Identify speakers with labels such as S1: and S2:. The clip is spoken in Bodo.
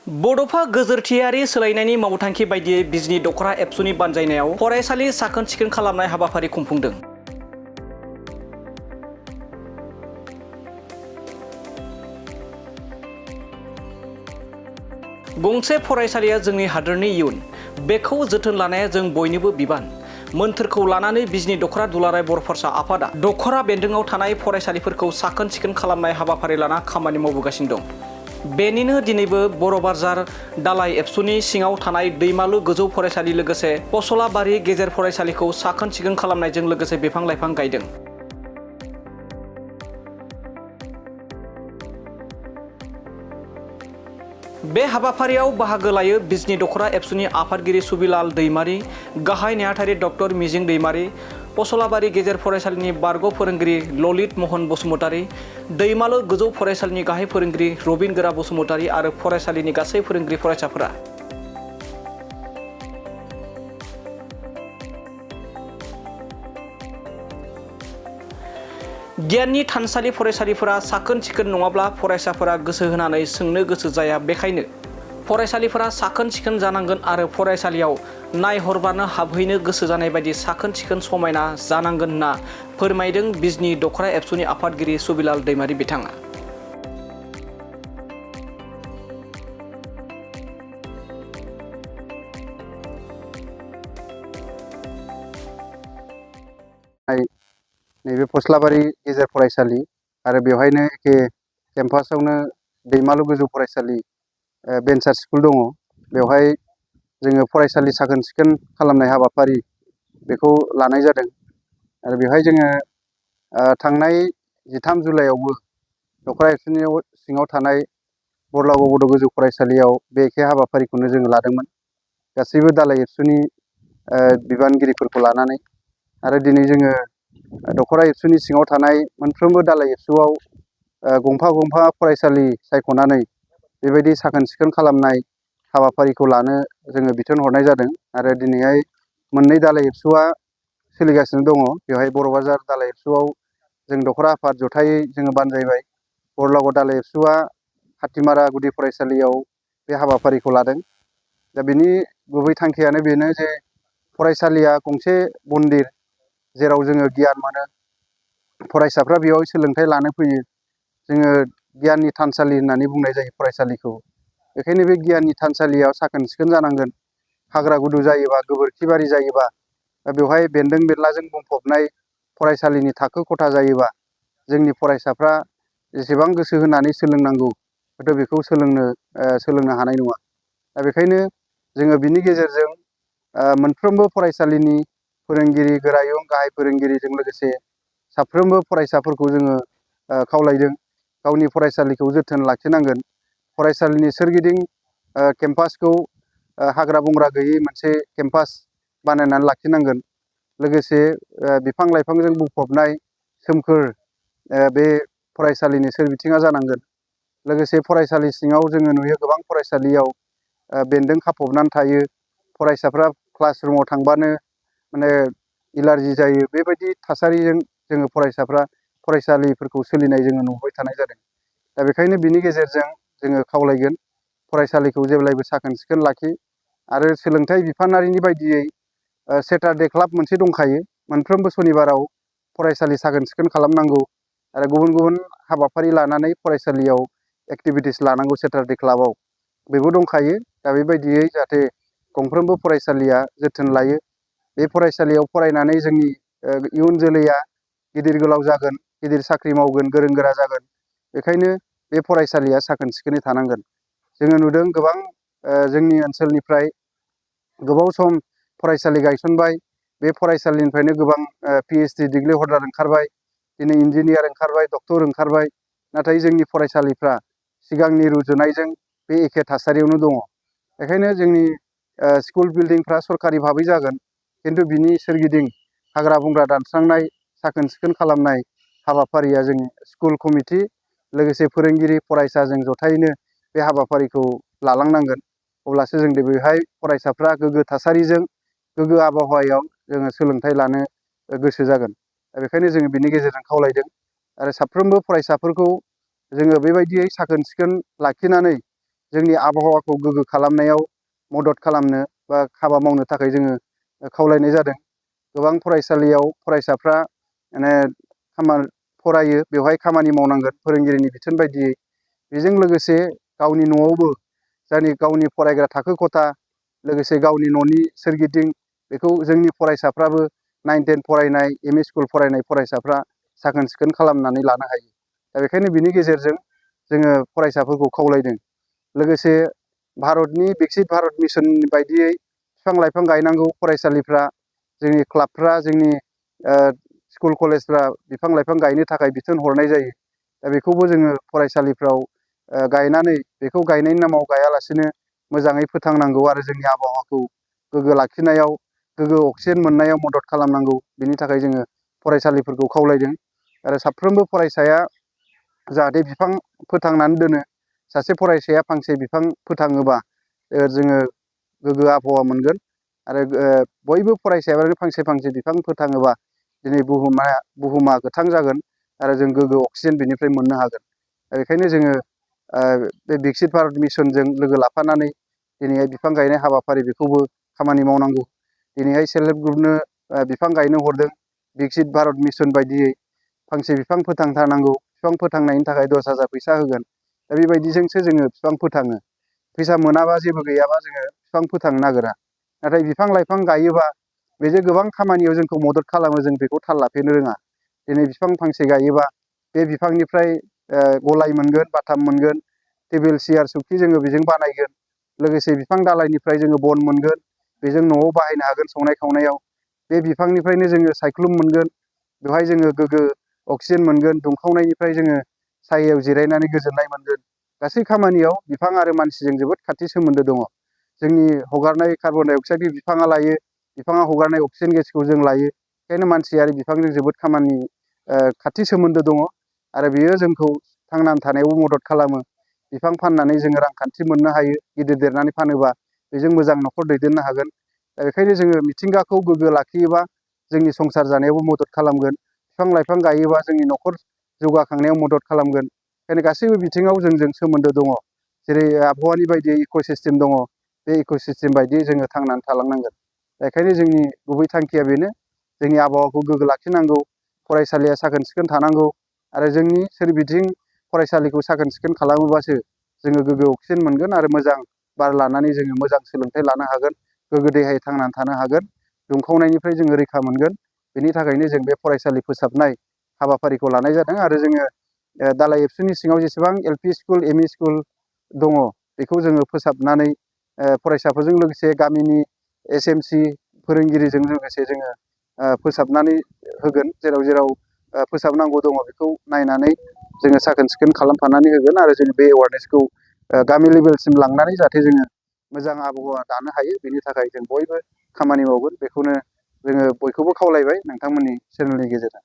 S1: बड'फा गोजोरथियारि सोलायनायनि मावथांखि बायदियै बिजनि दख'र एबसुनि बानजायनायाव फरायसालि साखोन सिखोन खालामनाय हाबाफारि खुंफुंदों। गंसे फरायसालिया जोंनि हादोरनि इयुन, बेखौ जोथोन लानाया जों बयनिबो बिबान। मोन्थोरखौ लानानै बिजनि दख'र दुलाराय बर' फरायसा आफादा दख'र बेन्दोंआव थानाय फरायसालिफोरखौ साखोन सिखोन खालामनाय हाबाफारि लाना खामानि मावबोगासिनो दं। बेनिनो दिनैबो बर' बाजार दालाय एबसुनि सिङाव थानाय दैमालु गोजौ फरायसालि लोगोसे फसलाबारि गेजेर फरायसालिखौ साखोन सिखोन खालामनायजों लोगोसे बिफां लाइफां गायदों। बे हाबाफारियाव बाहागो लायो बिजनि दख'र एबसुनि आफादगिरि सुबिलाल दैमारी, गाहाय नेहाथारि डक्टर मिजिं दैमारी, फसलाबारि गेजेर फरायसालिनि बारग' फोरोंगिरि ललित महन बसुमतारी, दैमालु गोजौ फरायसालिनि गाहाय फोरोंगिरि रबिन गोरा बसुमतारी आरो फरायसालिनि गासै फोरोंगिरि फरायसाफोरा। गियाननि थानसालि फरायसालिफोरा साखोन सिखोन नङाब्ला फरायसाफोरा गोसो होनानै सोंनो गोसो जाया, बेखायनो फरायसालिफोरा साखोन सिखोन जानांगोन आरो फरायसालियाव नायहरबानो हाबहैनो गोसो जानाय बायदि साखोन सिखोन समायना जानांगोन होनना फोरमायदों बिजनि दख'र एबसुनि आफादगिरि सुबिलाल दैमारी बिथाङा।
S2: नैबे फसलाबारि गेजेर फरायसालि आरो बेवहायनो एखे केम्पासावनो दैमालु गोजौ फरायसालि भेन्सार स्कुल दङ। बेवहाय जोङो फरायसालि साखोन सिखोन खालामनाय हाबाफारि बेखौ लानाय जादों आरो बेवहाय जोङो थांनाय 13 जुलाइआवबो दख'र एबसुनि सिङाव थानाय बरलागाव बड' गोजौ फरायसालियाव बे एखे हाबाफारिखौनो जोङो लादोंमोन, गासैबो दालाय एबसुनि बिबानगिरिफोरखौ लानानै। आरो दिनै जोङो दख'र एबसुनि सिङाव थानाय मोनफ्रोमबो दालाय एबसुआव गंफा गंफा फरायसालि सायख'नानै बेबायदि साखोन सिखोन खालामनाय हाबाफारिखौ लानो जोङो बिथोन हरनाय जादों। आरो दिनैहाय मोननै दालाय एबसुआ सोलिगासिनो दङ। बेवहाय बर' बाजार दालाय एबसुआव जों दख'र आफाद जथायै जोङो बानजायबाय। बरलागाव दालाय एबसुआ हाथिमारा गुदि फरायसालियाव बे हाबाफारिखौ लादों। दा बिनि गुबै थांखियानो बेनो जे फरायसालिया गंसे मन्दिर, जेराव जोङो गियान मोनो, फरायसाफ्रा बेयाव सोलोंथाइ लानो फैयो। जोङो गियाननि थानसालि होननानै बुंनाय जायो फरायसालिखौ। बेखायनो बे गियाननि थानसालियाव साखोन सिखोन जानांगोन। हाग्रा गुदु जायोबा, गोबोरखि बारि जायोबा, बेवहाय बेन्दों बेनलाजों बुंफबनाय फरायसालिनि थाखो खथा जायोबा जोंनि फरायसाफ्रा जेसेबां गोसो होनानै सोलोंनांगौ हयथ' बेखौ सोलोंनो हानाय नङा। दा बेखायनो जोङो बिनि गेजेरजों मोनफ्रोमबो फरायसालिनि फोरोंगिरि, गोरायुं, गाहाय फोरोंगिरिजों लोगोसे साफ्रोमबो फरायसाफोरखौ जोङो खावलायदों, गावनि फरायसालिखौ जोथोन लाखिनांगोन। फरायसालिनि सोरगिदिं केम्पासखौ हाग्रा बंग्रा गैयै मोनसे केम्पास बानायनानै लाखिनांगोन। लोगोसे बिफां लाइफांजों बुंफबनाय सोमखोर बे फरायसालिनि सोरबिथिङा जानांगोन। लोगोसे फरायसालि सिङाव जोङो नुयो गोबां फरायसालियाव बेन्दों खाफबनानै थायो। फरायसाफ्रा क्लास रुमाव थांबानो माने एलार्जि जायो। बेबायदि थासारिजों जोङो फरायसाफ्रा फरायसालिफोरखौ सोलिनाय जोङो नुबाय थानाय जादों। दा बेखायनो बिनि गेजेरजों जोङो खावलायगोन, फरायसालिखौ जेब्लायबो साखोन सिखोन लाखि। आरो सोलोंथाइ बिफानारिनि बायदियै सेटारडे क्लाब मोनसे दंखायो। मोनफ्रोमबो सनिबाराव फरायसालि साखोन सिखोन खालामनांगौ आरो गुबुन गुबुन हाबाफारि लानानै फरायसालियाव एक्टिभिटिस लानांगौ सेटारडे क्लाबाव, बेबो दंखायो। दा बेबायदियै जाहाथे गंफ्रोमबो फरायसालिया जोथोन लायो। बे फरायसालियाव फरायनानै जोंनि इयुन जोलैया गिदिर गोलाव जागोन, गिदिर साख्रि मावगोन, गोरों गोरा जागोन। बेखायनो बे फरायसालिया साखोन सिखोनै थानांगोन। जोङो नुदों गोबां जोंनि ओनसोलनिफ्राय गोबाव सम फरायसालि गायसनबाय। बे फरायसालिनिफ्रायनो गोबां PhD डिग्रि हल्डार ओंखारबाय, दिनै इन्जिनियार ओंखारबाय, डक्टर ओंखारबाय। नाथाय जोंनि फरायसालिफ्रा सिगांनि रुजुनायजों बे एखे थासारियावनो दङ। बेखायनो जोंनि स्कुल बिल्डिंफ्रा सरकारि भाबै जागोन, खिन्थु बिनि सोरगिदिं हाग्रा बंग्रा दानस्रांनाय, साखोन सिखोन खालामनाय हाबाफारिया जों स्कुल कमिटि लोगोसे फोरोंगिरि फरायसाजों जथायैनो बे हाबाफारिखौ लालांनांगोन। अब्लासो जों बेवहाय फरायसाफ्रा गोग्गो थासारिजों, गोग्गो आबहावायाव जोङो सोलोंथाइ लानो गोसो जागोन। दा बेखायनो जोङो बिनि गेजेरजों खावलायदों आरो साफ्रोमबो फरायसाफोरखौ जोङो बेबायदियै साखोन सिखोन लाखिनानै जोंनि आबहावाखौ गोग्गो खालामनायाव मदद खालामनो बा हाबा मावनो थाखाय जोङो खावलायनाय जादों। गोबां फरायसालियाव फरायसाफ्रा फरायो, बेवहाय खामानि मावनांगोन फोरोंगिरिनि बिथोन बायदियै। बेजों लोगोसे गावनि न'आवबो गावनि फरायग्रा थाखो खथा, लोगोसे गावनि न'नि सोरगिदिं बेखौ जोंनि फरायसाफ्राबो 9-10 फरायनाय, एम इ स्कुल फरायनाय फरायसाफ्रा साखोन सिखोन खालामनानै लानो हायो। दा बेखायनो बिनि गेजेरजों जोङो फरायसाफोरखौ खावलायदों। लोगोसे भारतनि विकसित भारत मिसन बायदियै बिफां लाइफां गायनांगौ। फरायसालिफ्रा, जोंनि क्लाबफ्रा, जोंनि स्कुल कलेजफ्रा बिफां लाइफां गायनो थाखाय बिथोन हरनाय जायो। दा बेखौबो जोङो फरायसालिफ्राव गायनानै बेखौ गायनायनि नामाव गायालासिनो मोजाङै फोथांनांगौ आरो जोंनि आबहावाखौ गोग्गो लाखिनायाव, गोग्गो अक्सिजेन मोननायाव मदद खालामनांगौ। बिनि थाखाय जोङो फरायसालिफोरखौ खावलायदों आरो साफ्रोमबो फरायसाया जाहाथे बिफां फोथांनानै दोनो। सासे फरायसाया फांसे बिफां फोथाङोबा जोङो गोग्गो आबहावा मोनगोन आरो बयबो फरायसायानो फांसे फांसे बिफां फोथाङोबा दिनै बुहुमा गोथां जागोन आरो जों गोग्गो अक्सिजेन बेनिफ्राय मोननो हागोन। बेखायनो जोङो बे विकसित भारत मिसनजों लोगो लाफानानै दिनैहाय बिफां गायनाय हाबाफारि बेखौबो खामानि मावनांगौ। दिनैहाय सेल्फ हेल्प ग्रुपनो बिफां गायनो हरदों। विकसित भारत मिसन बायदियै फांसे बिफां फोथांथारनांगौ, बिफां फोथांनायनि थाखाय 10,000 फैसा होगोन। दा बेबायदिजोंसो जोङो बिफां फोथाङो। फैसा मोनाबा, जेबो गैयाबा जोङो बिफां फोथांनो नागिरा। नाथाय बिफां लाइफां गायोबा बेजों गोबां खामानियाव जोंखौ मदद खालामो, जों बेखौ थाल लाफेरनो रोङा। दिनै बिफां फांसे गायोबा बे बिफांनिफ्राय गलाय मोनगोन, बाथाम मोनगोन, टेबिल सियार सौखि जोङो बेजों बानायगोन। लोगोसे बिफां दालाइनिफ्राय जोङो बन मोनगोन, बेजों न'आव बाहायनो हागोन संनाय खावनायाव। बे बिफांनिफ्रायनो जोङो सायख्लुम मोनगोन, बेवहाय जोङो गोग्गो अक्सिजेन मोनगोन। दुंखावनायनिफ्राय जोङो सायायाव जिरायनानै गोजोननाय मोनगोन। गासै खामानियाव बिफां आरो मानसिजों जोबोद खाथि सोमोन्दो दङ। जोंनि हगारनाय कार्बन डाइ अक्साइड बिफाङा लायो, बिफाङा हगारनाय अक्सिजेन गेसखौ जों लायो। बेखायनो मानसि आरो बिफांजों जोबोद खाथि सोमोन्दो दङ आरो बेयो जोंखौ थांनानै थानायावबो मदद खालामो। बिफां फाननानै जोङो रांखान्थि मोननो हायो। गिदिर देरनानै फानोबा बेजों मोजां न'खर दैदेननो हागोन। दा बेखायनो जोङो मिथिंगाखौ गोग्गो लाखियोबा जोंनि संसार जानायावबो मदद खालामगोन। बिफां लाइफां गायोबा जोंनि न'खर जौगाखांनायाव मदद खालामगोन। बेखायनो गासैबो बिथिङाव जोंजों सोमोन्दो दङ। जेरै आबहावानि बायदियै इक' सिस्टेम दङ, बे इक' सिस्टेम बायदियै जोङो थांनानै थालांनांगोन। बेखायनो जोंनि गुबै थांखिया बेनो, जोंनि आबहावाखौ गोग्गो लाखिनांगौ, फरायसालिया साखोन सिखोन थानांगौ आरो जोंनि सोरबिथिं फरायसालिखौ साखोन सिखोन खालामोबासो जोङो गोग्गो अक्सिजेन मोनगोन आरो मोजां बार लानानै जोङो मोजां सोलोंथाइ लानो हागोन, गोग्गो देहायै थांनानै थानो हागोन, दुंखावनायनिफ्राय जोङो रैखा मोनगोन। बेनि थाखायनो जों बे फरायसालि फोसाबनाय हाबाफारिखौ लानाय जादों आरो जोङो दालाइ एबसुनि सिङाव जेसेबां LP school, M E school दङ बेखौ जोङो फोसाबनानै फरायसाफोरजों लोगोसे गामिनि एस-एम-सि फोरोंगिरिजों लोगोसे जोङो फोसाबनानै होगोन। जेराव जेराव फोसाबनांगौ दङ बेखौ नायनानै जोङो साखोन सिखोन खालामफानानै होगोन आरो जोङो बे एवारनेसखौ गामि लेभेलसिम लांनानै जाहाथे जोङो मोजां आबहावा दानो हायो, बेनि थाखाय जों बयबो खामानि मावगोन। बेखौनो जोङो बयखौबो खावलायबाय नोंथांमोननि चेनेलनि गेजेरजों।